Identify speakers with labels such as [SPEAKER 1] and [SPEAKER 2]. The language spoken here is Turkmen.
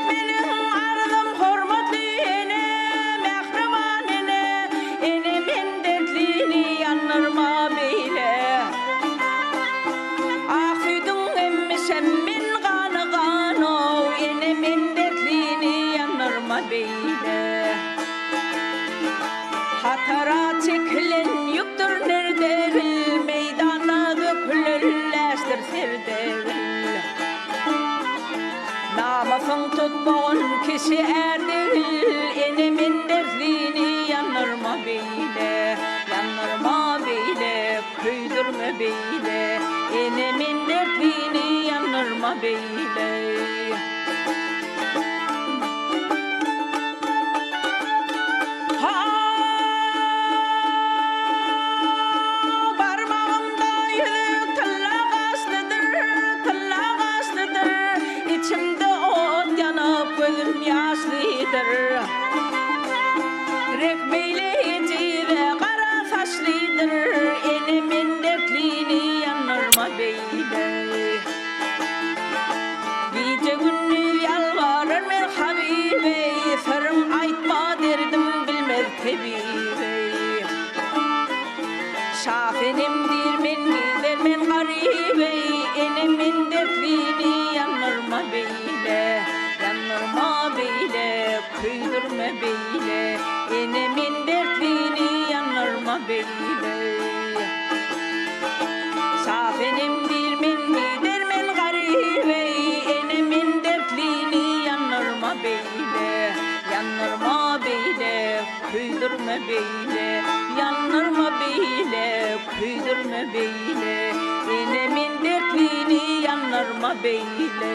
[SPEAKER 1] Eşit meniň arzym hormatly ene, mähriban ene, ene men dertlini ýandyrma beýle. Ak süýdüň emmişem men gany ganow, ene men dertlini ýandyrma beýle. Hatara çekilen ýükdür nerdegil, meýdanda dökülen läşdir serdegil. Namysyň tutmagyn kişi är degil, ene men dertlini ýandyrma beýle, ýandyrma beýle, köýdürme beýle, ene men dertlini ýandyrma beýle. Haw, barmagymda ýüzük tylla gaşlydyr, tylla gaşlydyr, Içimde ot ýanyp, gözüm ýaşlydyr. Rehm eýle ejize, gara saçlydyr, Ene men dertlini ýandyrma beýle. Gije-gündiz ýalbarar men Habibeý, Syrym aýtma derdim bilmez tebibeý. Şasenem diýr men gider men garybeý, Ene men dertlini ýandyrma beýle, Ýandyrma beýle, köýdürme beýle, Ene men dertlini ýandyrma beýle. Şasenem diýr men gider men garybeý, Ene men dertlini ýandyrma beýle, Ýandyrma beýle, köýdürme beýle, Ýandyrma beýle, köýdürme beýle, Ene men dertlini ýandyrma beýle.